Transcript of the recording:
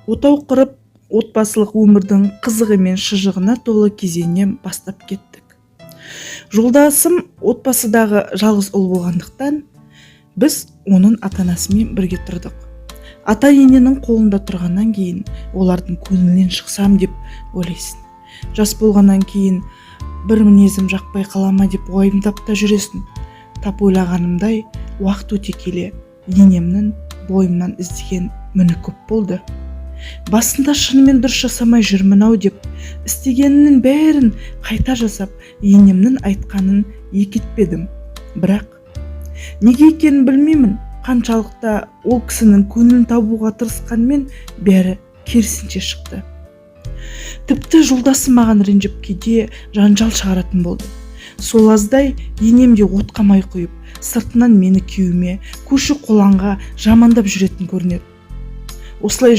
Отау құрып, отбасылық өмірдің қызығы мен шыжығына толы кезеңнен бастап кеттік. Жолдасым отбасыдағы жалғыз ұл болғандықтан, біз оның ата-анасымен бірге тұрдық. Ата ененің қолында тұрғаннан кейін олардың көңілінен шықсам деп ойлайсың. Жас болғаннан кейін бір мінезім жақпай қала ма деп уайымдап та жүресің. Тап ойлағанымдай, уақыт өте келе енемнің бойымнан іздеген міні көп болды. Басында шынымен дұрыс жасамай жүрмін ау деп, істегенімнің бәрін қайта жасап, енемнің айтқанын екі етпедім. Бірақ неге екенін білмеймін, қаншалықты ол кісінің көңілін табуға тырысқанмен, бәрі керісінше шықты. Тіпті жолдасым маған ренжіп, кейде жанжал шығаратын болды. Сол аздай, енем де отқа май құйып, сыртынан мені күйеуіме, көрші қолаңға жамандап жүретін көрінеді. Осылай.